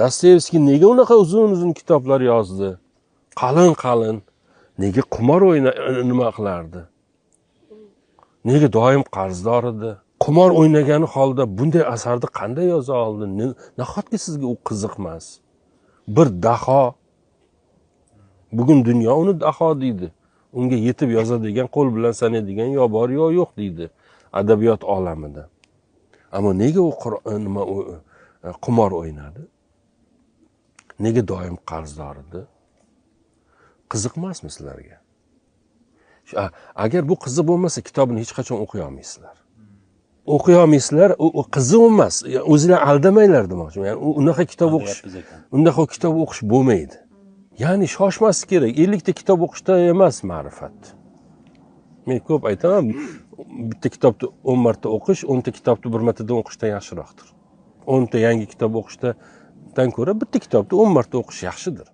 Dostoyevskiy nega unaqa uzun uzun kitoblar yozdi, qalin qalin? Nega qimor o'yna nima qilardi? Nega doim qarzdor edi? Qimor o'ynagani holda bunday asarni qanday yoza oldi? Nahotki sizga u qiziqmas? Bir daho, bugun dunyo uni daho deydi, unga yetib yozadigan, qo'l bilan sanaydigan yo bor yo yo'q deydi adabiyot olamida. Ammo nega u nima qimor o'ynadi? Nega doim qarzdor edi? Qiziqmasmi sizlarga? Agar bu qiziq bo'lmasa, kitobini hech qachon o'qiy olmaysizlar. O'qiy olmaysizlar, u qiziq emas. O'zinglar aldamanglar demoqchiman. Ya'ni unaqa kitob o'qish, unaqa kitob o'qish bo'lmaydi. Ya'ni shoshmaslik kerak. 50 ta kitob o'qishda emas ma'rifat. Men ko'p aytaman, bitta kitobni 10 marta o'qish, 10 ta kitobni bir martadan o'qishdan yaxshiroqdir. 10 ta yangi kitob o'qishdan ko'ra bitta kitobni 10 marta o'qish yaxshidir.